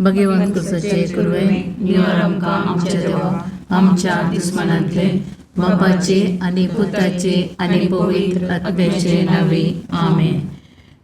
भगवंत कुसाचे कुरवे निवार आमकां आमच्या देवा आमच्या दुस्मानांतले बापाचे आनी पुताचे आनी पवित्र आत्म्याचे नावे आमेन.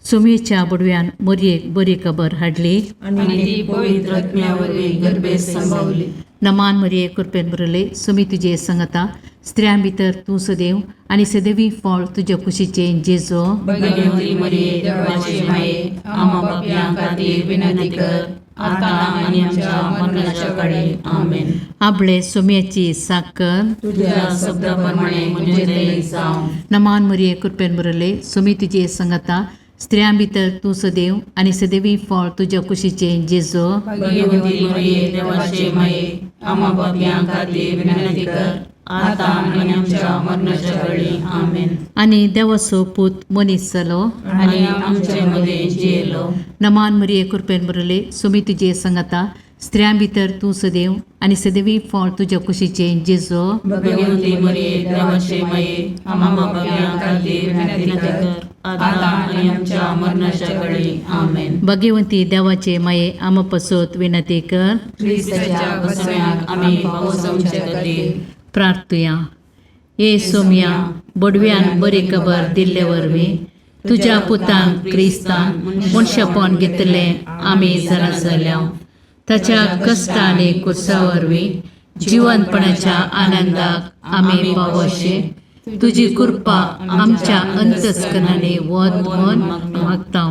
सुमेच्या बुडव्यान मोरयेक बरी खबर हाडली आनी ती पवित्र आत्म्या वरवीं गर्भे संभावली. नमान मरिये, कृपेन भरले, सुमी तुजे संगता, स्त्रियां भितर तूं सदैव आनी सदैवी फळ तुज्या कुशीचें जेजो. भगवती मरिये, देवाचे माये, आम्हा पापयां खातीर विनंती कर, आतां आनी आमच्या मरणाच्या काळी. आमेन. आबळे सुम्याची साकर. तुझ्या शब्दा प्रमाणे म्हजें तरी जावं. नमान मरिये, कृपेन भरले, सुमी तुजे संगता, स्त्रियां भितर तूं सदैव आनी सदैवी फळ तुज्या कुशीचें जेजो. भगवती मरिये, देवाचे माये, आम्हा पापयां खातीर विनंती कर, आतां आनी आमच्या मरणाच्या काळी. आमेन. आनी देवाचो पूत मनीस जालो आनी आमचे मदें जियेलो. नमान मरिये, कृपेन भरले, सुमी तुजे संगता, स्त्रियां भितर तूं सदैव आनी सदैवी फळ तुज्या कुशीचें जेजो. भगवती मरिये, देवाचे माये, आम्हा पापयां खातीर विनंती कर, आतां आनी आमच्या मरणाच्या काळी. आमेन. भगवंती देवाचे माये, आमा पसत विनंती कर. क्रिस्ताच्या बसव्याक आमी पावसांचे खातीर. प्रार्थुया. ये सोम्या, बडव्यान बरी खबर दिल्ले वरवीं तुज्या पुतान क्रिस्तान मनशापण घेतलें आमी जाणा जाल्या. ताच्या कश्ट आनी कुर्सा वरवीं जिवनपणाच्या आनंदाक आमी पावोशे तुजी कृपा आमच्या अंतस्कनांनी वत म्हूण मागता,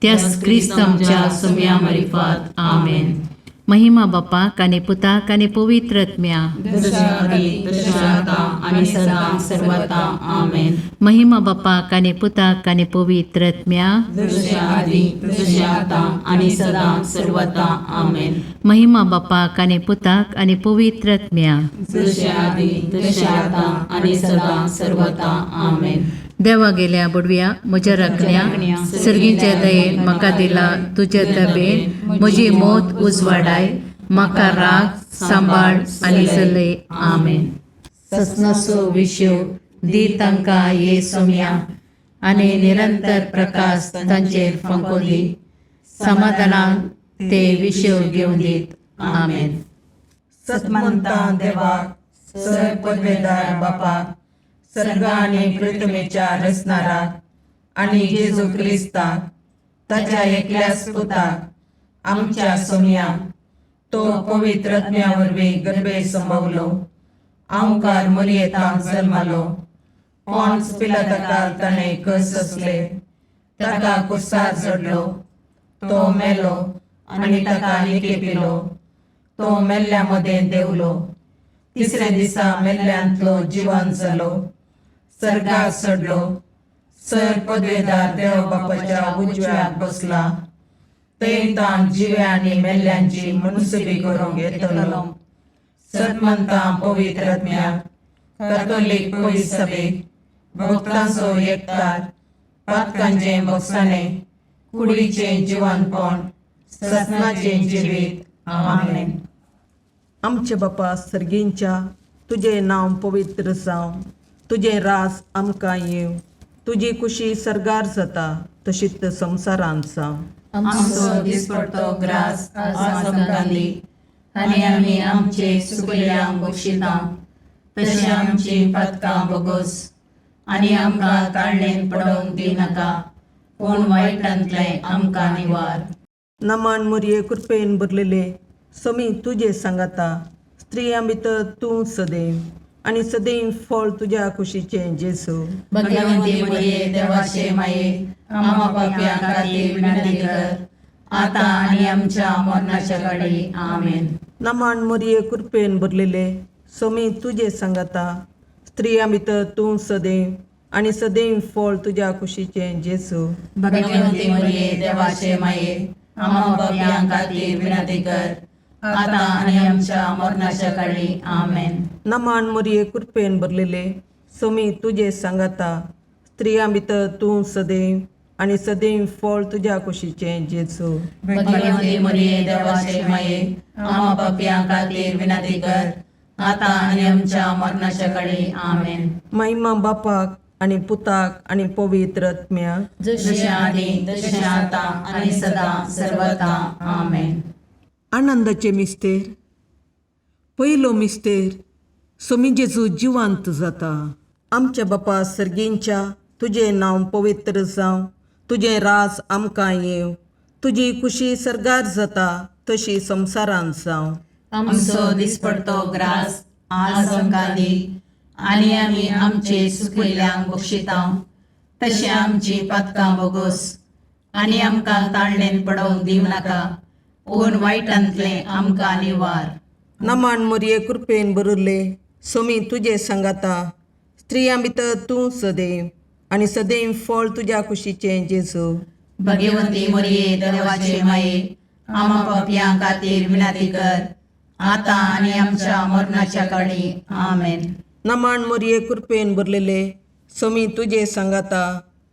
त्याच क्रिस्त आमच्या सोम्या मारिफात. आमेन. महिमा बापाक आनी पुताक आनी पवित्र आत्म्या. जशें आदी तशें आतां आनी सदां सर्वता. आमेन. महिमा बापाक आनी पुताक आनी पवित्र आत्म्या. जशें आदी तशें आतां आनी सदां सर्वता. आमेन. महिमा बापाक आनी पुताक आनी पवित्र आत्म्या. जशें आदी तशें आतां आनी सदां सर्वता. आमेन. देवा गेल्या बडव्या, म्हज्या राखण्या, सर्गीच्या दयेन म्हाका दिला तुज्या दबेन म्हजी मौत उजवाडाय, म्हाका राग सांबाळ आनी चलय. आमेन. ससनाचो विशय दी तांकां ये सोम्या आनी निरंतर प्रकाश तांचेर फांको दी, समाधानान ते विशय घेवन दीत. आमेन. सतमंता देवाक, सर पदवेदार बापाक, सर्ग आनी पृथ्वीच्या रचणाराक आनी जेजू क्रिस्ताक, ताच्या एकल्याच पुताक, आमच्या सोमयाक, तो पवित्र आत्म्या वरवीं गर्भे संभवलो, आंवकार मरियेतांत जल्मालो, पॉन्स पिलाताकाल ताणें कस असले, ताका कुर्सार चडलो, तो मेलो आनी ताका निकेपिलो, तो मेल्ल्या मदें देंवलो, तिसऱ्या दिसा मेल्ल्यांतलो जिवन जालो, सर्गाक चडलो, सर पदवेदार देव बापाच्या उजव्याक बसला, थंय ताण जिव्या आनी मेल्ल्यांची मुनसुबी करूंक येतलो. सतमंता पवित्र आत्म्याक, कॅथोलीक पवित्र सभेक, भक्तांचो एकतार, पातकांचें भोगसाणें, कुडीचें जिवनपण, ससनाचें जिवीत. आमेन. आमचे बापा सर्गींच्या, तुजें नांव पवित्र जावं, तुजें राज आमकां येवं, तुजी कुशी सर्गार जाता तशीच संवसारांत जावं. आमचो दिसपडतो ग्रास आज आमकां दी आनी आमी आमचे सुकल्यांक बक्षिता तशें आमची पातकां बोगोस आनी आमकां ताळणेन पडोवंक दिनाका, पूण वायटांतलें आमकां निवार. नमान मोरये, कृपेन भरलेले, समी तुजे सांगाता, स्त्रियां भितर तूं सदैव आनी सदैव फळ तुज्या कुशीचें जेजू. भगवंती मरिये, देवाचे माये, आम्हा पापयां खातीर विनंती कर, आतां आनी आमच्या मरणाच्या घडी. आमेन. नमान मोरये, कृपेन भरलेले, समी तुजे सांगाता, स्त्रियां भितर तूं सदैव आनी सदैव फळ तुज्या कुशीचें जेजू. भगवंती मरिये, देवाचे माये, आम्हा पापयां खातीर विनंती कर, आतां आनी आमच्या मरणाच्या घडी. आमेन. नमान मोरये, कृपेन भरलेले, समी तुजे सांगाता, स्त्रियां भितर तूं सदैव आनी सदैव फळ तुज्या कुशीचें जेजू. भगवंती मरिये, देवाचे माये, आम्हा पापयां खातीर विनंती कर, आतां आनी आमच्या मरणाच्या घडी. आमेन. महिमा बापाक आनी पुताक आनी पवित्र आत्म्याक. जशें आदी तशें आतां आनी सदां सर्वता. आमेन. आनंदाचे मिस्तेर. पयलो मिस्तेर, सोमी जेजू जिवांत जाता. आमच्या बापा सर्गींच्या, तुजें नांव पवित्र जावं, तुजें राज आमकां येवं, तुजी खुशी सर्गार जाता तशी संवसारांत जावं. आमचो दिसपडतो ग्रास आज आमकां दी आनी आमी आमचे सुकिल्ल्यांक बक्षिता तशें आमची पातकां बोगोस आनी आमकां ताळणेन पडोवंक दिवं नाका, पूण वायटांतलें आमकां निवार. नमान मोरये, कृपेन बरुल्ले, सोमी तुजे सांगाता, स्त्रियां भितर तूं सदैव आनी सदैव फळ तुज्या कुशीचें जेजू. भगवंती मोरये, देवाचे माये, आमा पापयां खातीर विनंती कर, आतां आनी आमच्या मरणाच्या काळी. आमेन. नमान मोरये, कृपेन भरलेले, सोमी तुजे सांगाता,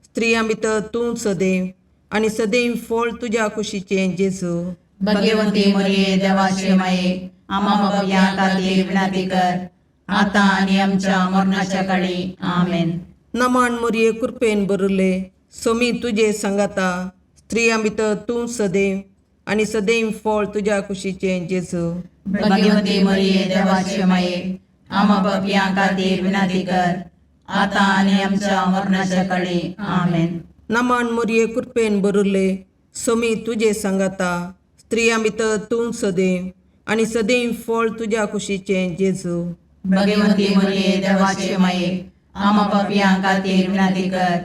स्त्रियां भितर तूं सदैव आनी सदैव फळ तुज्या कुशीचें जेजू. भगवंती मोरये, देवाचे माये, आमा पापयां खातीर विनंती कर, आतां आनी आमच्या मरणाच्या काळी. आमेन. नमान मोरये, कृपेन भरले, सोमी तुजे सांगाता, स्त्रियां भितर तूं सदैव आनी सदैव फळ तुज्या कुशीचें जेजू. भगवंती मोरये, देवाचे माये, आमा पापयां खातीर विनंती कर, आतां आनी आमच्या मरणाच्या काळी. आमेन. नमान मोरये, कृपेन भरले, सोमी तुजे सांगाता, स्त्रियां भितर तूं सदैव आनी सदैव फळ तुज्या कुशीचें जेजू. भगवंती मोरये, देवाचे माये, आमा पापयां खातीर विनंती कर,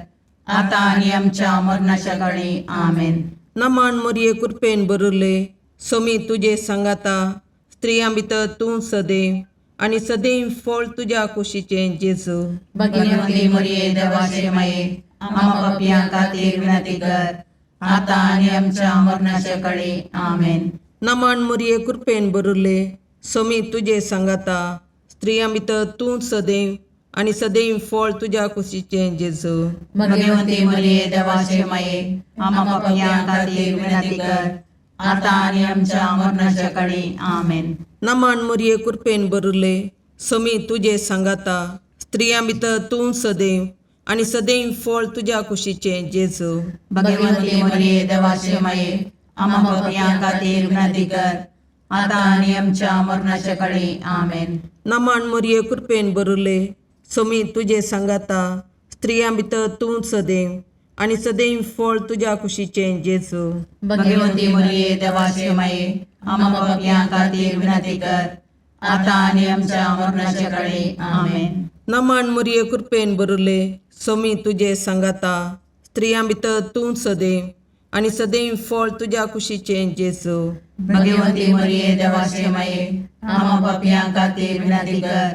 आतां आनी आमच्या मरणाच्या काळी. आमेन. नमान मोरये, कृपेन भरले, सोमी तुजे सांगाता, स्त्रियां भितर तूं सदैव आनी सदैव फळ तुज्या कुशीचें जेजू. भगवंती मोरये, देवाचे माये, आमा पापयां खातीर विनंती कर, आतां आनी आमच्या मरणाच्या काळी. आमेन. नमान मोरये, कृपेन भरले, सोमी तुजे सांगाता, स्त्रियां भितर तूं सदैव आनी सदैव फळ तुज्या कुशीचें जेजू. भगवंती मोरये, देवाचे माये, आमा पापयां खातीर विनंती कर, आतां आनी आमच्या मरणाच्या काळी. आमेन. नमान मोरये, कृपेन भरले, सोमी तुजे सांगाता, स्त्रियां भितर तूं सदैव आनी सदैव फळ तुज्या कुशीचें जेजू. भगवंती मोरये, देवाचे माये, आमा पापयां खातीर विनंती कर, आतां आनी आमच्या मरणाच्या काळी. आमेन. नमान मोरये, कृपेन भरले, सोमी तुजे सांगाता, स्त्रियां भितर तूं सदैव आनी सदैव फळ तुज्या कुशीचें जेजू. भगवंती मोरये, देवाचे माये, आमा पापयां खातीर विनंती कर, आतां आनी आमच्या मरणाच्या काळी. आमेन. नमान मोरये, कृपेन भरले, सोमी तुजे सांगाता, स्त्रियां भितर तूं सदैव आनी सदैव फळ तुज्या कुशीचें जेजू. भगवंती मोरये, देवाचे माये, आमा पापयां खातीर विनंती कर,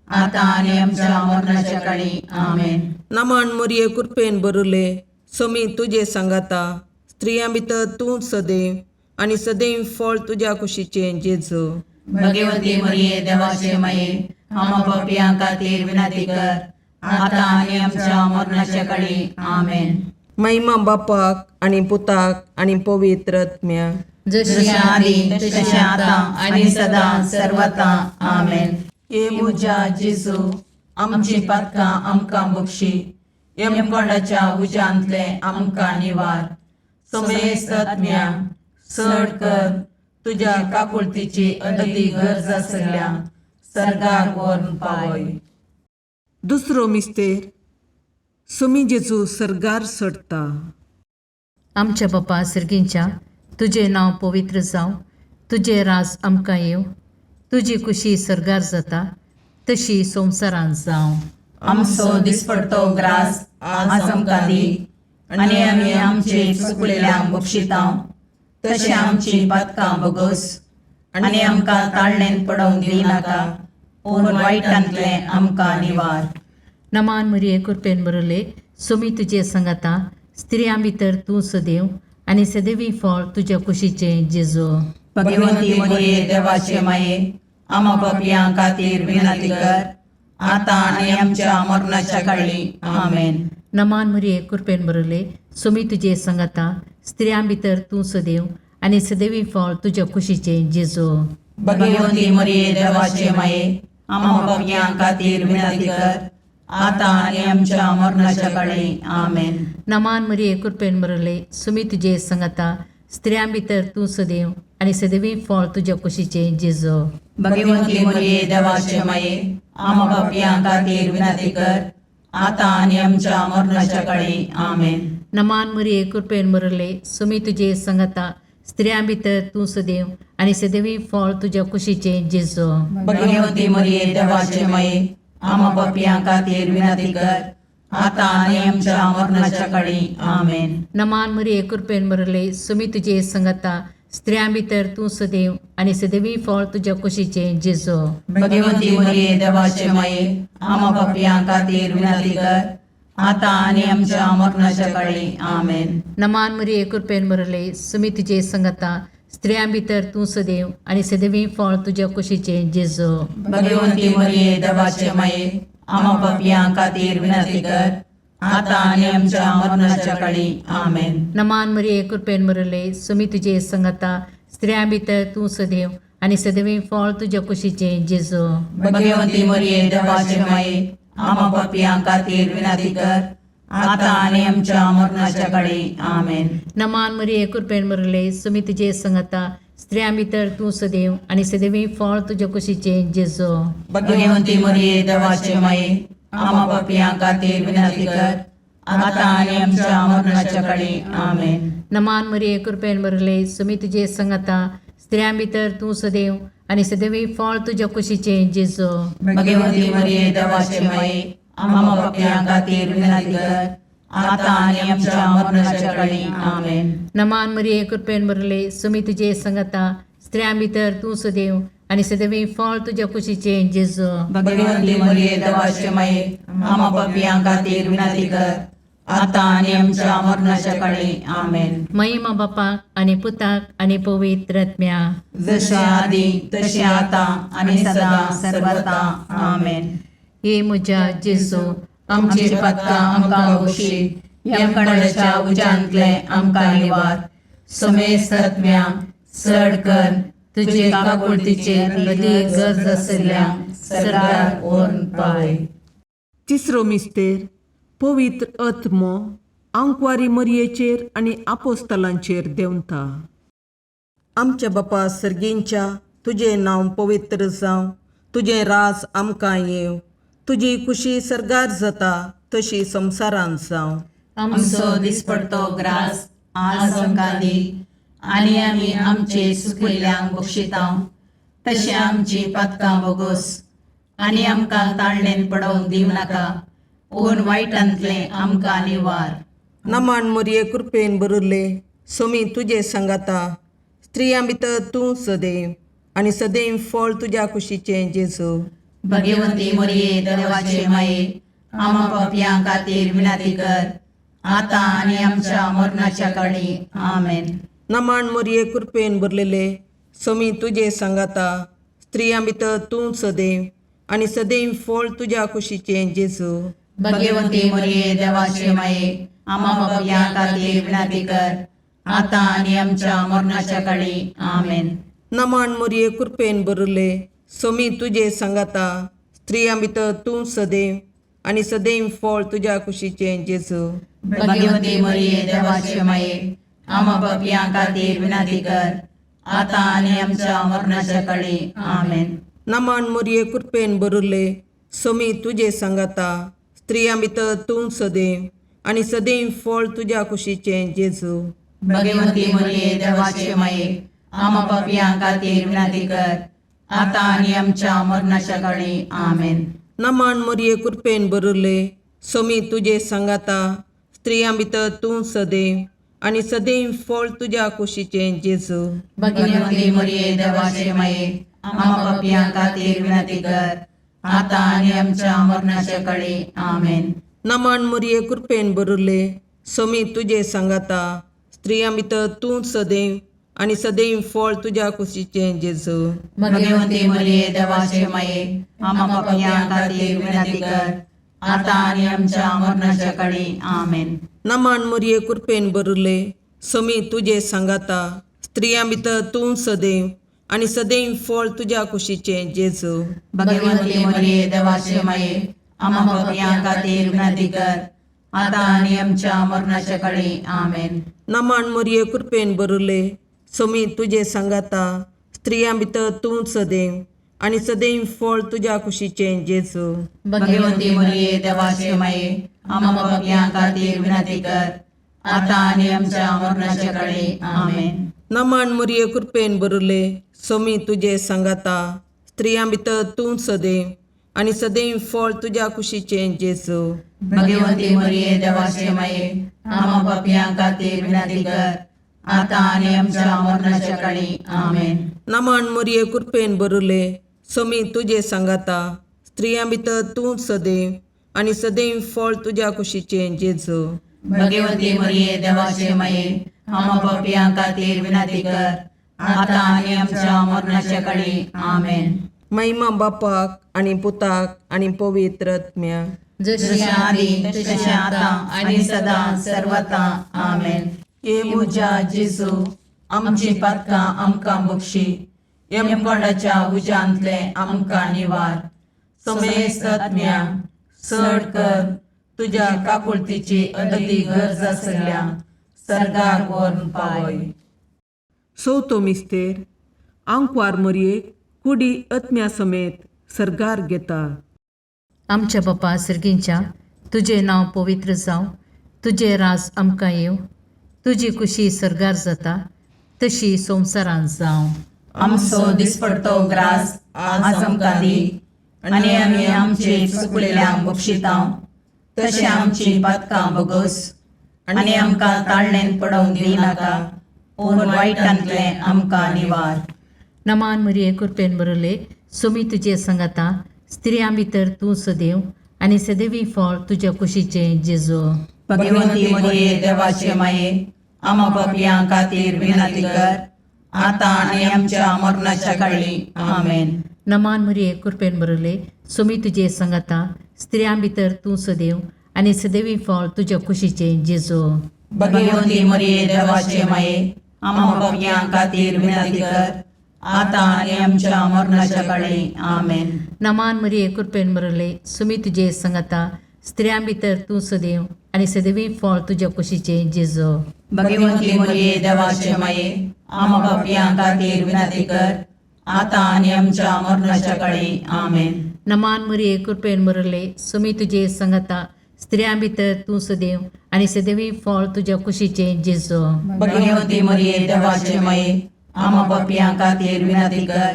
आतां आनी आमच्या मरणाच्या काळी. आमेन. नमान मोरये, कृपेन भरले, सोमी तुजे सांगाता, स्त्रियां भितर तूं सदैव आनी सदैव फळ तुज्या कुशीचें जेजू. भगवंती मोरये, देवाचे माये, आमा पापयां खातीर विनंती कर, आतां आनी आमच्या मरणाच्या काळी. आमेन. महिमा बापाक आनी पुताक आनी पवित्र आत्म्याक. जशी जशें आदी तशें आतां आनी सदां सर्वता. आमेन. हे म्हज्या जेजू, आमची पातकां आमकां बक्षी, यमकोंडाच्या उज्यांतलें आमकां निवार, समेस्त आत्म्या चड कर तुज्या काकुळतीची अदती गरज आसल्या सर्गाक व्हरून पावय. दुसरो मिस्तेर, सोमी जेजू सर्गार चडता. आमच्या बापा सर्गींच्या, तुजें नांव पवित्र जावं, तुजें राज आमकां येवं, तुजी खुशी सर्गार जाता तशी संवसारांत जावं. आमचो दिसपडतो ग्रास आज आमकां दी आनी आमी आमचे चुकलेल्यांक बक्षिता तशें आमची पातकां बोगस आनी आमकां ताळणेन पडोवंक दिवनाका, पूण वायटांतलें आमकां निवार. नमान मरिये, कृपेन बरले, सोमी तुजे सांगाता, स्त्रियां भितर तूं सदैव आनी सदैवी फळ तुज्या कुशीचें जेजू. भगवंती मरिये, देवाचे माये, आमा पापयां खातीर विनंती कर, आतां आनी आमच्या मरणाच्या काळी. आमेन. नमान मरिये, कृपेन बरले, सोमी तुजे सांगाता, स्त्रियां भितर तूं सदैव आनी सदैवी फळ तुज्या कुशीचें जेजू. भगवंती मरिये, देवाचे माये, आमा पापयां खातीर विनंती कर, आतां आनी आमच्या मरणाच्या काळी. आमेन. नमान मरिये, कृपेन बरले, सुमी तुजे सांगाता, स्त्रियां भितर तूं सदैव आनी सदैवी फळ तुज्या कुशीचें जेजो. भगवंती मरिये देवाचे माये, आमा पापयां खातीर विनंती कर, आतां आनी आमच्या मरणाच्या काळी. आमेन. नमान मरिये, कृपेन भरले, सुमी तुजे संगता, स्त्रियां भितर तूं सदैव आनी सदैवी फळ तुज्या कुशीचें जेजो. भगवंती मरिये देवाचे माये, आमा पापयां खातीर विनंती कर, आतां आनी आमच्या मरणाच्या काळी. आमेन. नमान मरिये, कृपेन भरले, सुमी तुजे संगता, स्त्रियां भितर तूं सदैव आनी सदैवी फळ तुज्या कुशीचें जेजो. भगवंती मरिये देवाचे माये, आमा पापयां खातीर विनंती कर, आतां आनी आमच्या मरणाच्या काळी. आमेन. नमान मरिये, कृपेन भरले, सुमी तुजे संगता, स्त्रियां भितर तूं सदैव आनी सदैवी फळ तुज्या कुशीचें जेजो. भगवंती मरिये देवाचे माये, आमा पापयां खातीर विनंती कर, आतां आनी आमच्या मरणाच्या काळी. आमेन. नमान मरिये, कृपेन भरले, सुमी तुजे संगता, स्त्रियां भितर तूं सदैव आनी सदैवी फळ तुज्या कुशीचें जेजो. भगवंती मरिये देवाचे माये, आमा पापयां खातीर विनंती कर, आतां आनी आमच्या मरणाच्या काळी. आमेन. नमान मरिये, कृपेन भरले, सुमी तुजे संगता, स्त्रियां भितर तूं सदैव आनी सदैवी फळ तुज्या कुशीचें जेजो. भगवंती मरिये देवाचे माये, आमा पापयां खातीर विनंती कर, आतां आनी आमच्या मरणाच्या काळी. आमेन. नमान मरिये, कृपेन भरले, सुमी तुजे संगता, स्त्रियां भितर तूं सदैव आनी सदैवी फळ तुज्या कुशीचें जेजो. भगवंती मरिये देवाचे माये, आमा पापयां खातीर विनंती कर, आतां आनी आमच्या मरणाच्या काळी. आमेन. नमान मरिये, कृपेन भरले, सुमी तुजे संगता, स्त्रियां भितर तूं सदैव आनी सदैवी फळ तुज्या कुशीचें जेजो. भगवंती मरिये देवाचे माये, आमा पापयां खातीर विनंती कर, आतां आनी आमच्या मरणाच्या काळी. आमेन. महिमा बापाक आनी पुताक आनी पवित्र आत्म्या. जशे आदी तशें आतां आनी सदां सर्वता. आमेन. हे म्हज्या जेजू, आमची पातकां आमकां बक्षी, यमकणाच्या उज्यांतले आमकां निवार, समेस्त आत्म्या चड कर तुजे काकुळतीचेर अदीक गरज आशिल्ल्या सरकार व्हरून पावय. तिसरो मिस्तेर पवित्र आत्मो आंकवारी मरयेचेर आनी आपोस्तलांचेर देंवता. आमच्या बापा सर्गींच्या, तुजें नांव पवित्र जावं, तुजें राज आमकां येवं, तुजी खुशी सर्गार जाता तशी संवसारांत जावं. आमचो दिसपडतो ग्रास आज आमकां दी, आनी आमी आमचे सुकिल्ल्यांक बक्षितांव तशें आमची पातकां बोगोस, आनी आमकां ताळणेन पडोवंक दिवं नाका, पूण वायटांतलें आमकां निवार. नमान मरये, कृपेन भरिल्ले, सोमी तुजे सांगाता, स्त्रियां भितर तूं सदैव आनी सदैव फळ तुज्या कुशीचें जेजू. भगवंती मरिये देवाचे माये, आमा पापयां खातीर विनंती कर, आतां आनी आमच्या मरणाच्या काळी. आमेन. नमान मरये, कृपेन भरलेले, सोमी तुजे सांगाता, स्त्रियां भितर तूं सदैव आनी सदैव फळ तुज्या कुशीचें जेजू. भगवंती मरिये देवाचे माये, आमा पापयां खातीर विनंती कर, आतां आनी आमच्या मरणाच्या काळी. आमेन. नमान मरये, कृपेन भरिल्ले, सोमी तुजे सांगाता, स्त्रियां भितर तूं सदैव आनी सदैव फळ तुज्या कुशीचें जेजू. भगवंती मरिये देवाचे माये, आमा पापयां खातीर विनंती कर, आतां आनी आमच्या मरणाच्या काळी. आमेन. नमान मरये, कृपेन भरिल्ले, सोमी तुजे सांगाता, स्त्रियां भितर तूं सदैव आनी सदैव फळ तुज्या कुशीचें जेजू. भगवंती मरिये देवाचे माये, आमा पापयां खातीर विनंती कर, आतां आनी आमच्या मरणाच्या काळी. आमेन. नमान मरये, कृपेन भरिल्ले, सोमी तुजे सांगाता, स्त्रियां भितर तूं सदैव आनी सदैव फळ तुज्या कुशीचें जेजू. भगवंती मरिये देवाचे माये, आमा पापयां खातीर विनंती कर, आतां आनी आमच्या मरणाच्या काळी. आमेन. नमान मरये, कृपेन भरिल्ले, सोमी तुजे सांगाता, स्त्रियां भितर तूं सदैव आनी सदैव फळ तुज्या कुशीचें जेजू. भगवंती मरिये देवाचे माये, आमा पापयां खातीर विनंती कर, आतां आनी आमच्या मरणाच्या काळी. आमेन. नमान मरये, कृपेन भरिल्ले, सोमी तुजे सांगाता, स्त्रियां भितर तूं सदैव आनी सदैव फळ तुज्या कुशीचें जेजू. भगवंती मरिये देवाचे माये, आमा पापयां खातीर विनंती कर, आतां आनी आमच्या मरणाच्या काळी. आमेन. नमन मोरये, कृपेन बरुले, सोमी तुजे सांगाता, स्त्रियां भितर तूं सदैव आनी सदैव फळ तुज्या कुशीचें जेजू. भगवंती मरिये, देवाचे माये, आम्हा पापयां खातीर विनंती कर, आतां आनी आमच्या मरणाच्या काळी. आमेन. नमन मोरये, कृपेन बरुले, सोमी तुजे सांगाता, स्त्रियां भितर तूं सदैव आनी सदैव फळ तुज्या कुशीचें जेजू. भगवंती मरिये, देवाचे माये, आम्हा पापयां खातीर विनंती कर, आतां आनी आमच्या मरणाच्या काळी. आमेन. नमन मोरये, कृपेन बरुले, सोमी तुजे सांगाता, स्त्रियां भितर तूं सदैव आनी सदैव फळ तुज्या कुशीचें जेजू. भगवंती मरिये, देवाचे माये, आम्हा पापयां खातीर विनंती कर, आतां आनी आमच्या मरणाच्या काळी. आमेन. महिमा बापाक आनी पुताक आनी पवित्र आत्म्याक. जशी आदी तशें आतां आनी सदां सर्वता. आमेन. हे म्हज्या जेजू, आमची पातकां आमकां बक्षी, यमकोंडाच्या उज्यांतले आमकां निवार, समेस्त आत्म्यांक चड कर तुज्या काकुळतीची अदी गरज आसल्या सर्गाक व्हरून पावय. चवथो मिस्तेर, आंकवार मरयेक कुडी आत्म्या समेत सर्गार घेता. आमच्या बापा सर्गींच्या, तुजें नांव पवित्र जावं, तुजें राज आमकां येवं, तुजी खुशी सर्गार जाता तशी संवसारांत जावं. आमचो दिसपडतो ग्रास आज आमकां दी, आनी आमी आमचे चुकलेल्यांक बक्षितां तशें आमची पातकां बगोस, आनी आमकां ताळणेन पडोवंक दिवनाका, पूण वायटांतलें आमकां निवार. नमान मरिये, कृपेन बरले, सोमी तुजे संगाता, स्त्रियां भितर तूं सदैव आनी सदैवी फळ तुज्या कुशीचें जेजू. भगवंती मरिये, देवाचे माये, आमा पापयां खातीर विनंती कर, आतां आनी आमच्या मरणाच्या काळी. आमेन. नमान मरिये, कृपेन बरले, सोमी तुजे संगाता, स्त्रियां भितर तूं सदैव आनी सदैवी फळ तुज्या कुशीचें जेजू. भगवंती मरिये, देवाचे माये, आमा पापयां खातीर विनंती कर, आतां आनी आमच्या मरणाच्या काळी. आमेन. नमान मरिये, कृपेन बरले, सुमी तुजे संगाता, स्त्रियां भितर तूं सदैव आनी सदैवी फळ तुज्या कुशीचें जेजू. भगवंती मरिये, देवाचे माये, आमा पापयां खातीर विनंती कर, आतां आनी आमच्या मरणाच्या काळी. आमेन. नमान मरिये, कृपेन बरले, सुमी तुजे संगाता, स्त्रियां भितर तूं सदैव आनी सदैवी फळ तुज्या कुशीचें जेजू. भगवंती मरिये, देवाचे माये, आमा पापयां खातीर विनंती कर,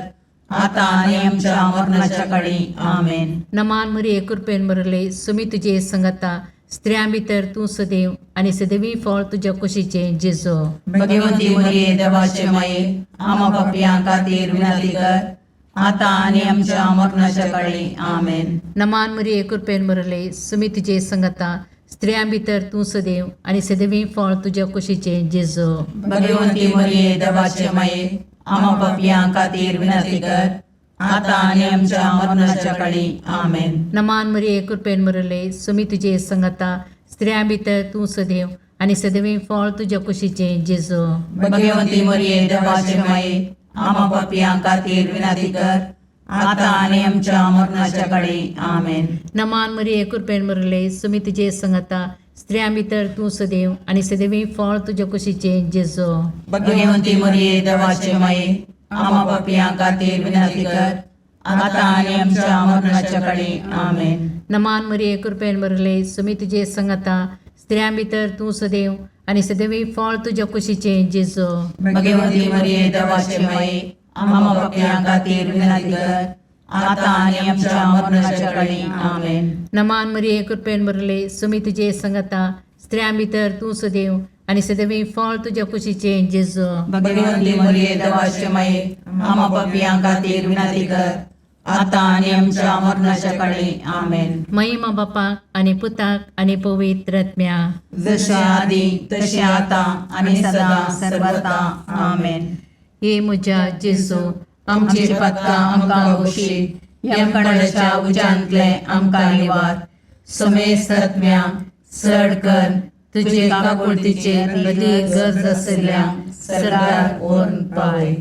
आतां आनी आमच्या मरणाच्या काळी. आमेन. नमान मरिये, कृपेन बरले, सुमी तुजे संगाता, स्त्रियां भितर तूं सदैव आनी सदैवी फळ तुज्या कुशीचें जेजू. भगवंती मरिये, देवाचे माये, आमा पापयां खातीर विनंती कर, आतां आनी आमच्या मरणाच्या काळी. आमेन. नमान मरिये, कृपेन बरले, सुमी तुजे संगाता, स्त्रियां भितर तूं सदैव आनी सदैवी फळ तुज्या कुशीचें जेजू. भगवंती मरिये, देवाचे माये, आमा पापयां खातीर विनंती कर, आतां आनी आमच्या मरणाच्या काळी. आमेन. नमान मरिये, कृपेन बरले, सुमी तुजे संगाता, स्त्रियां भितर तूं सदैव आनी सदैवी फळ तुज्या कुशीचें जेजू. भगवंती मरिये, देवाचे माये, आमा पापयां खातीर विनंती कर, आतां आनी आमच्या मरणाच्या काळी. आमेन. नमान मरिये, कृपेन बरले, सुमी तुजे संगाता, स्त्रियां भितर तूं सदैव आनी सदैवी फळ तुज्या कुशीचें जेजू. भगवंती मरिये, देवाचे माये, आमा पापयां खातीर विनंती कर, आतां आनी आमच्या मरणाच्या काळी. आमेन. नमान मरिये, कृपेन बरले, सुमी तुजे संगाता, स्त्रियां भितर तूं सदैव आनी सदैवी फळ तुज्या कुशीचें जेजू. भगवंती मरिये, देवाचे माये, आमा पापयां खातीर विनंती कर, आतां आनी आमच्या मरणाच्या काळी. आमेन. नमान मरिये, कृपेन बरले, सुमी तुजे संगाता, स्त्रियां भितर तूं सदैव आनी सदैवी फळ तुज्या कुशीचें जेजू. भगवंती मरिये, देवाचे माये, आमा पापयां खातीर विनंती कर, आतां आनी आमच्या मरणाच्या काळी. आमेन. महिमा बापाक आनी पुताक आनी पवित्र आत्म्याक. जशें आदी तशें आतां आनी सदां सर्वता. आमेन. हे म्हज्या जेजू, आमची पातकां आमकां बक्षी, यमकणाच्या उज्यांतले आमकां निवार, समेस्त आत्म्या चड कर तुजे काकुळतीचे अदी गरज आशिल्ल्या सरकार व्हरून पावय.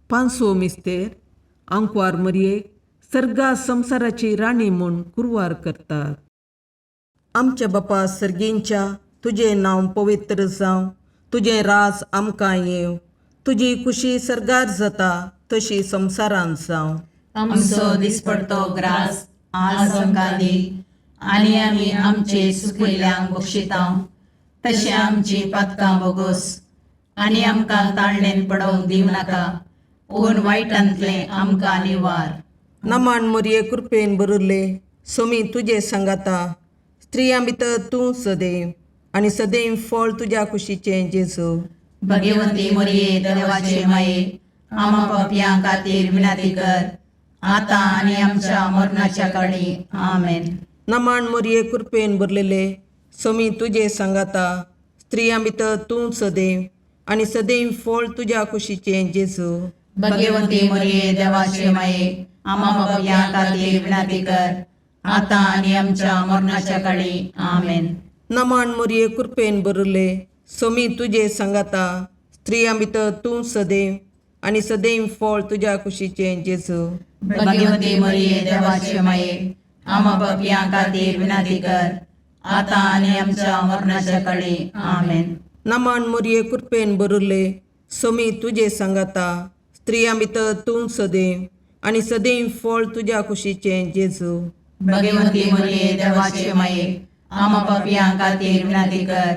पांचवो मिस्तेर, आंकवार मरयेक सर्गा संवसाराची राणी म्हूण कुरवार करतात. आमच्या बापा सर्गींच्या तुजें नांव पवित्र जावं, तुजें राज आमकां येवं, तुजी खुशी सर्गार जाता तशी संवसारांत जावं. आमचो दिसपडतो ग्रास आज आमकां दी आनी आमी आमचे सुकयल्यांक बक्षिता तशें आमची पातकां बोगोस आनी आमकां ताळणेन पडोवंक दिवं नाका पूण वायटांतलें आमकां निवार. नमान मोरये कृपेन बरुल्ले सोमी तुजे सांगाता, स्त्रियां भितर तूं सदैव आनी सदैव फळ तुज्या कुशीचें जेजू. भगवंती मोरये देवाचे माये आमा पापयां खातीर विनंती कर आतां आनी आमच्या मरणाच्या काळी. आमेन. नमान मोरये कृपेन भरलेले सोमी तुजे सांगाता, स्त्रियां भितर तूं सदैव आनी सदैव फळ तुज्या कुशीचें जेजू. भगवंती मोरये देवाचे माये आमा पापयां खातीर विनंती कर आतां आनी आमच्या मरणाच्या काळी. आमेन. नमान मोरये कृपेन भरले सोमी तुजे सांगाता, स्त्रियां भितर तूं सदैव आनी सदैव फळ तुज्या कुशीचें जेजू. भगवंती मोरये देवाचे माये आमा पापयां खातीर विनंती कर आतां आनी आमच्या मरणाच्या काळी. आमेन. नमान मोरये कृपेन भरले सोमी तुजे सांगाता, स्त्रियां भितर तूं सदैव आनी सदैव फळ तुज्या कुशीचें जेजू. भगवंती मोरये देवाचे माये आमा पापयां खातीर विनंती कर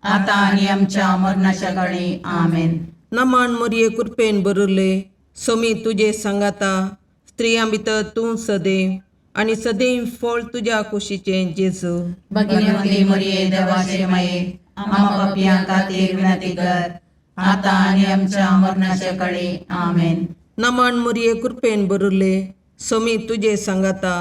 आतां आनी आमच्या मरणाच्या काळी. आमेन. नमान मोरये कृपेन भरले सोमी तुजे सांगाता, स्त्रियां भितर तूं सदैव आनी सदैव फळ तुज्या कुशीचें जेजू. भगवंती मोरये देवाचे माये आमा पापयां खातीर विनंती कर आतां आनी आमच्या मरणाच्या काळी. आमेन. नमान मोरये कृपेन भरले सोमी तुजे सांगाता,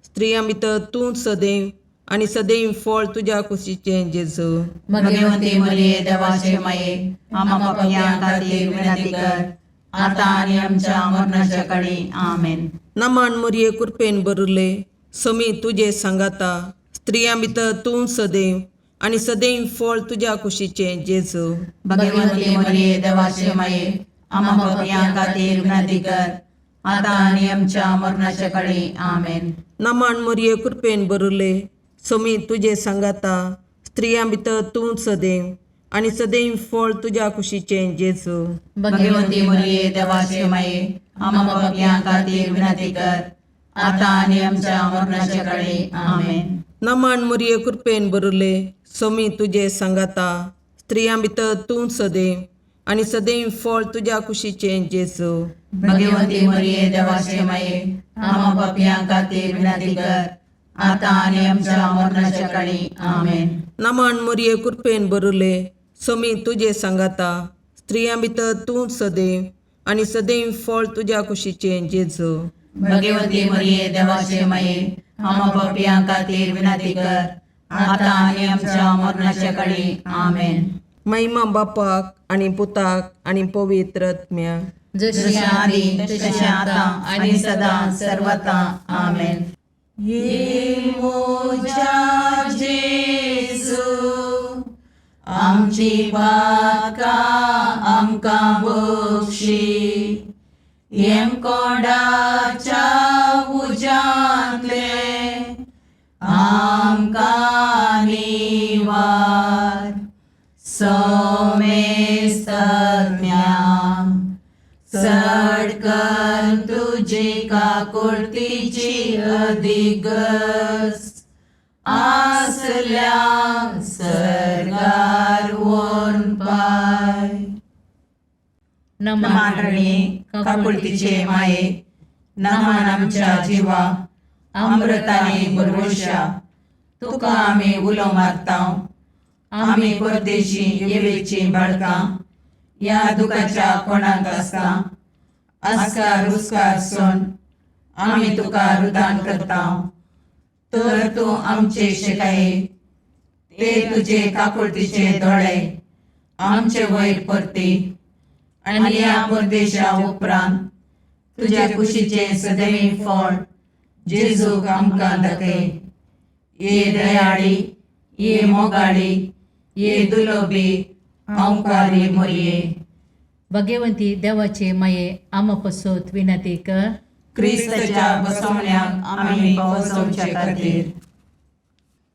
स्त्रियां भितर तूं सदैव आनी सदैव फळ तुज्या कुशीचें जेजू. भगवंती मोरये देवाचे माये आमा पापयां खातीर विनंती कर आतां आनी आमच्या मरणाच्या काळी. आमेन. नमान मोरये कृपेन भरले सोमी तुजे सांगाता, स्त्रियां भितर तूं सदैव आनी सदैव फळ तुज्या कुशीचें जेजू. भगवंती मोरये देवाचे माये आमा पापयां खातीर विनंती कर आतां आनी आमच्या मरणाच्या काळी. आमेन. नमान मोरये कृपेन भरले सोमी तुजे सांगाता, स्त्रियां भितर तूं सदैव आनी सदैव फळ तुज्या कुशीचें जेजू. भगवंती मोरये देवाचे माये आमा पापयां खातीर विनंती कर आतां आनी आमच्या मरणाच्या काळी. आमेन. नमान मोरये कृपेन भरले सोमी तुजे सांगाता, स्त्रियां भितर तूं सदैव आनी सदैव फळ तुज्या कुशीचें जेजू. भगवंती मोरये देवाचे माये आमा पापयां खातीर विनंती कर आतां आनी आमच्या मरणाच्या काळी. आमेन. नमान मोरये कृपेन भरले सोमी तुजे सांगाता, स्त्रियां भितर तूं सदैव आनी सदैव फळ तुज्या कुशीचें जेजू. भगवंती मोरये देवाचे माये आमा पापयां खातीर विनंती कर आतां आनी आमच्या मरणाच्या काळी. आमेन. महिमा बापाक आनी पुताक आनी पवित्र आत्म्याक, जशी आदी तशें आतां आनी सदां सर्वता. आमेन. ये मोजा जेजू आमची पातकां आमकां बक्षी, येमकोंडाच्या उज्यांतले आमकां निवार, सोमेस्तज्ञा चड कर तुजी काकुळतीची अधिगस आसल्या सर्गार वोन पाय. नमान रणी काकुळतीचे माये नमान आमच्या जिवा अमृताने भरवशा तुका आमी उलो मारता. आमी परदेशी येवेची बाळकां ह्या दुखाच्या कोणाक आसता आस्कार रुस्कार सोन आमी तुका रुदान करता. तर तूं आमचे शिकाये ते तुजे काकुळतीचे दोळे आमचे वयर परती आनी ह्या परदेशा उपरांत तुज्या कुशीचें सदैव फळ जेजूक आमकां दाखय. ये दयाळी, ये मोगाळी, ये दुलोबी अंकारी मोरये. भगवंती देवाचे माये आमा पसत विनंती कर. क्रिस्ताच्या बसवण्याक आमी पावसोवचे खातीर.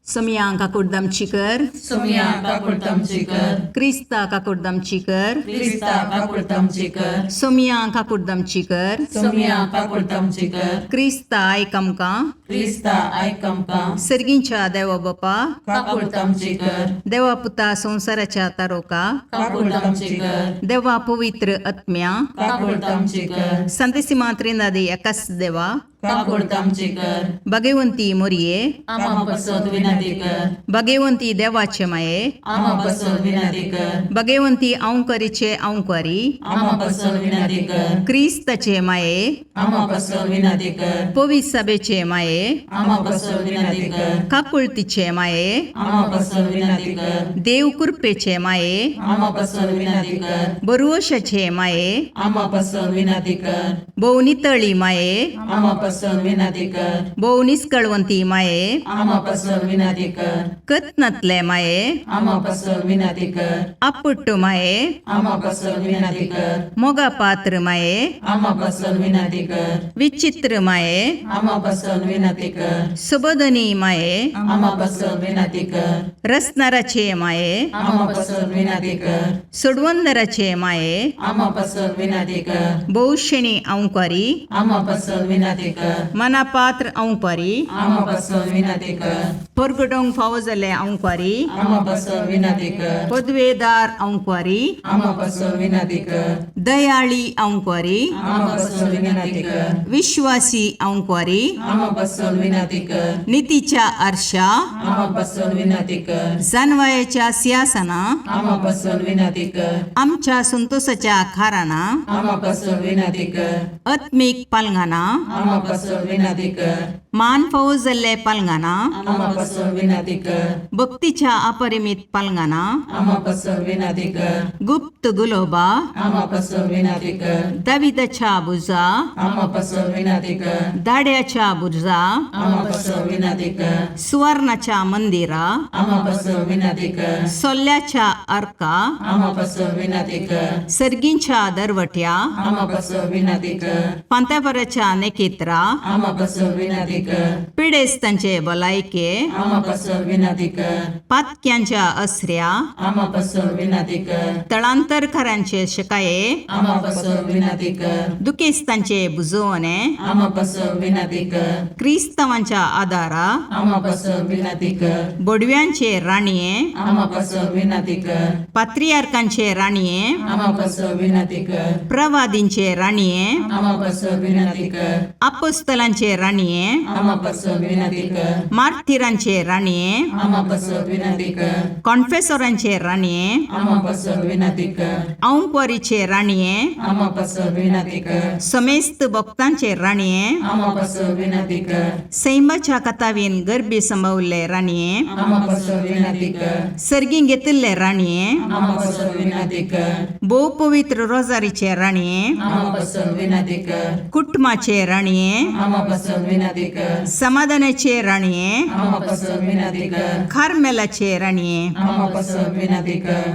सोमया काकुडदामची कर. सोमया काकुळतामची कर. क्रिस्ता काकुडदामची कर. क्रिस्ता काकुळतामची कर. सोमया काकुडदामची कर. सोमया काकुळतामची कर. क्रिस्ता आयक आमकां. क्रिस्ता आयक आमकां. सर्गींच्या देवा बापा, काकुळतामची कर. देवा पुता संवसाराच्या तारोका, काकुळतामची कर. देवा पवित्र आत्म्या, काकुळतामची कर. संतेसिमा त्रिनादी एकाच देवा, काकुळतामची कर. भगवंती मोरये, आमा पसत विनंती कर. भगवंती देवाचे माये, आमा पसत विनंती कर. भगवंती अंकरीचे अंकारी, आमा पसत विनंती कर. क्रिस्ताचे माये, आमा पसत विनंती कर. पवित्र सभेचे माये, आमा पसत विनंती कर. काकुळतीचे माये, आमा पसत विनंती कर. देव कृपेचे माये, आमा पसत विनंती कर. बरवशाचे माये, आमा पसत विनंती कर. भोव नितळी माये, आमा पसत विनंती कर. भोव निस्कळवंती माये, आमा पसत विनंती कर. कत्नातले माये, आमा पसत विनंती कर. आपुट्ट माये, आमा पसत विनंती कर. मोगा पात्र माये, आमा पसत विनंती कर. विचित्र माये, आमा पसत विनंती कर. सुबोधनी माये, आमा पसत विनंती कर. रसनाराचे माये, आमा पसत विनंती कर. सोडवंदराचे माये, आमा पसत विनंती कर. भोवशेणी अंकारी, आमा पसत विनंती कर. मनापात्र अंकारी, आमा पसत विनंती कर. परगटोंक फावो जाल्ले अंकारी, आमा पसत विनंती कर. पदवेदार अंकारी, आमा पसत विनंती कर. दयाळी अंकारी, आमा पसत विनंती कर. विश्वासी अंकारी, आमा पसत विनंती कर. नितीच्या आरशा, आमा पसत विनंती कर. जानवायाच्या सिंहासना, आमा पसत विनंती कर. आमच्या संतोषाच्या खाराना, आमा पसत विनंती कर. आत्मीक पालंगाना, आमा पसत विनंती कर. मान फावो जाल्ले पालंगाना, आमा पसत विनंती कर. भक्तीच्या अपरिमित पालंगाना, आमा पसत विनंती कर. गुप्त गुलोबा, आमा पसत विनंती कर. दाविदाच्या बुजा, आमा पसत विनंती कर. दाड्याच्या बुर्जा, आमा पसत विनंती कर. सुवर्णाच्या मंदिरा, आमा पसत विनंती कर. सोल्ल्याच्या अर्का, आमा पसत विनंती कर. सर्गींच्या दरवट्या, आमा पसत विनंती कर. पांत्यापराच्या नेकेत्रा, आमा पसत विनंती कर. पिडेस्तांचे भलायके, आमा पसत विनंती कर. पातक्यांच्या असऱ्या, आमा पसत विनंती कर. तळांतरकारांचे शकाये, आमा पसत विनंती कर. दुखेस्तांचे बुजवणे, आमा पसत विनंती कर. क्रिस्तांवांच्या आदारा, आमा पसत विनंती कर. बोडव्यांचे राणये, आमा पसत विनंती कर. पात्रियार्कांचे राणये, आमा पसत विनंती कर. प्रवादींचे राणये, आमा पसत विनंती कर. अपोस्तलांचे राणये, आमा पसत विनंती कर. मार्थिरांचे राणये, आमा पसत विनंती कर. कॉन्फेसोरांचे राणये, आमा पसत विनंती कर. औंकवारीचे राणये, आमा पसत विनंती कर. समेस्त भक्तांचे राणये, आमा पसत विनंती कर. सैमाच्या कथावीन गर्भी संभवल्ले राणये, आमा पसत विनंती कर. सर्गी घेतिल्ले राणये, आमा पसत विनंती कर. भोव पवित्र रोजारीचे राणये, आमा पसत विनंती कर. कुटुंबाचे राणये, आमा पसत विनंती कर. समाधानाचे राणये, आमा पसत विनंती कर. खारमेलाचे राणये, आमा पसत विनंती कर.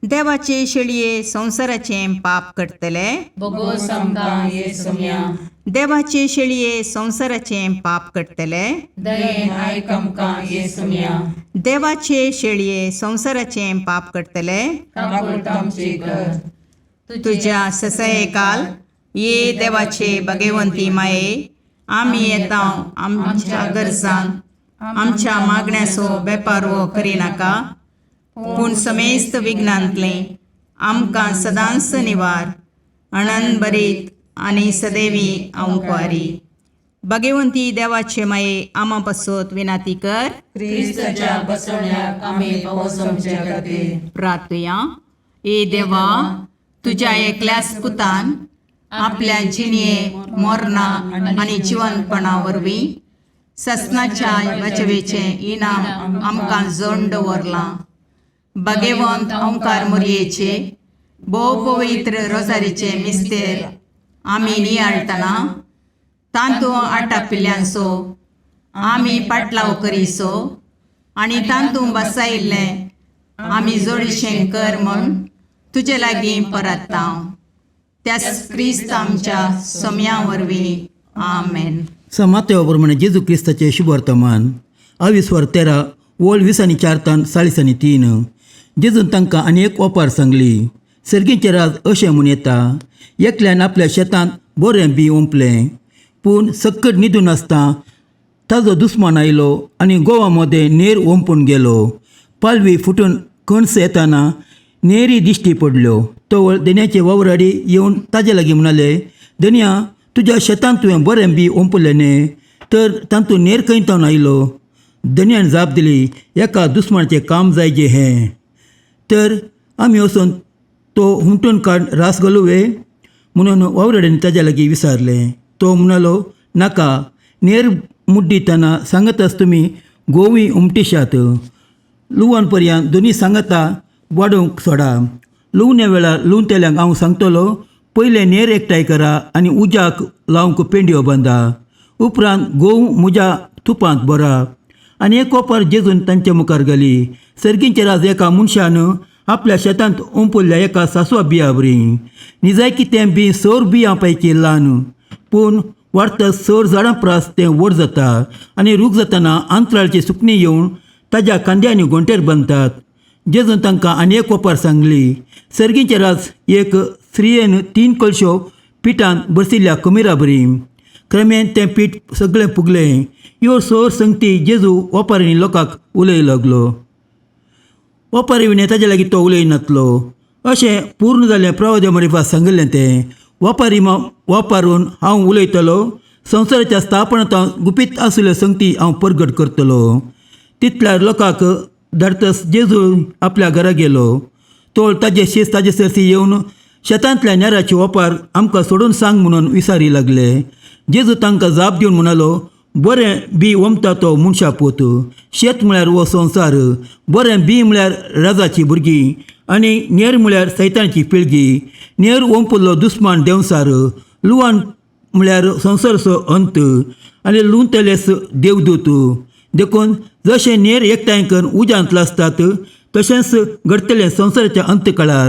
देवाचे शेळये संवसाराचें पाप करतले, बोगोस आमकां ये सोम्या. देवाचे शेळये संवसाराचें पाप करतले, दयेन आयक आमकां ये सोम्या. देवाचे शेळये संवसाराचें पाप करतले, काकुळतामची कर. तुज्या ससयकाल ये देवाचे भगवंती माये, आमी येता आमच्या गरजांक आमच्या मागण्याचो बेपारवो करिनाका, पूण समेस्त विघ्नांतलें आमकां सदांच निवार अणन बरीत आनी सदैवी अंकवारी. भगवंती देवाचे माये, आमा पासत विनाती कर. क्रिस्ताच्या बसवण्याक आमी पावस आमच्या खातीर. प्रार्थुया. ए देवा, तुज्या एकल्याच पुतान आपल्या जिणये मरणा आनी जिवनपणा वरवीं ससनाच्या बचवेचें इनाम आमकां जोड दवरलां. भगवंत ओंकार मोरयेचे भोव पवित्र रोजारीचे मिस्तेर आमी नियाळटना तांतू आटापिल्ल्यांचो आमी पाटलाव करीसो आनी तांतू बसायिल्लें आमी जोडीशें कर म्हूण तुजे लागीं परत्ता, त्याच क्रिस्त आमच्या सोम्या वरवीं. आमेन. समात्या प्रमाणे जेजू क्रिस्ताचें शुभवर्तमान आवीस्वर 13 ओळ 20 आणि 4 तान 40 आणि 3. जेजून तांकां आनी एक ओपार सांगली, सर्गीचें राज अशें म्हूण येता, एकल्यान आपल्या शेतांत बरें बी ओंपलें, पूण सक्कड न्हिदून आसता ताजो दुस्मान आयलो आनी गोवा मदें नेर ओंपून गेलो. पालवी फुटून कण्स येताना नेरी दिश्टी पडल्यो. तवळ धनयाचे वावराडी येवन ताजे लागीं म्हणाले, धनया, तुज्या शेतांत तुवें बरें बी ओंपलें न्ही, तर तातूंत नेर खंय तावन आयलो? धनयान जाप दिली, एका दुस्मानाचें काम जायजे हें. तर आमी वचून तो हुमटून काड रास घालू वे म्हणून वावराड्यांनी ताज्या लागीं विचारलें. तो म्हणालो, नाका, नेर मुड्डितना सांगताच तुमी गोवी उमटिशात. लुवण पर्यंत दोनी सांगता वाडोवंक सोडा. लुवणे वेळार लुवतल्यांक हांव सांगतलो, पयलें नेर एकठांय करा आनी उज्याक लावंक पेंडयो बांदा, उपरांत गोव म्हज्या तुपांत भरा. आनी एक ओपार जेजून तांचे मुखार घाली, सर्गींचे राज एका मनशान आपल्या शेतांत ओंपुल्ल्या एका सासवा बिया बरी. निजायकी तें बी सोर बियां पैकी ल्हान, पूण वाडटच सोर झाडां प्रास तें व्हड जाता आनी रूख जातना आंतराळची सुकणीं येवन ताज्या खांद्यांनी गोंटेर बांदतात. जेजून तांकां आनी एक ओपार सांगली, सर्गीचें राज एक स्त्रियेन 3 कळश्यो पिठान बरसिल्ल्या कमिरा बरी. क्रमेन तें पीठ सगळें पुगलें. ह्यो सोर संगती जेजू ओपारींनी लोकांक उलय लागलो. ओपारी विणें ताजे लागीं तो उलयनातलो. अशें पूर्ण जालें प्रवाद्या मरिफा सांगिल्लें तें, वपारी वापरून हांव उलयतलो, संवसाराच्या स्थापनांत गुपीत आशिल्ल्यो संगती हांव परगट करतलो. तितल्यार लोकांक धाडतस जेजू आपल्या घरा गेलो. तो ताजे शीस ताजे सरशी येवन शेतांतल्या नेराची ओपार आमकां सोडून सांग म्हणून विचारी लागले. जेजू तांकां जाप दिवन म्हणालो, बरें बी ओमता तो मनशा पूत. शेत म्हळ्यार हो संवसार. बरें बी म्हळ्यार राजाची भुरगीं आनी नेर म्हळ्यार सैतानाची पिळगी. नेर ओंपुल्लो दुस्मान देंवसार. लुवान म्हळ्यार संवसाराचो अंत आनी लुंवतलेस देवदूत. देखून जशें नेर एकठांय करून उज्यांत लासतात, तशेंच घडटलें संवसाराच्या अंत काळार.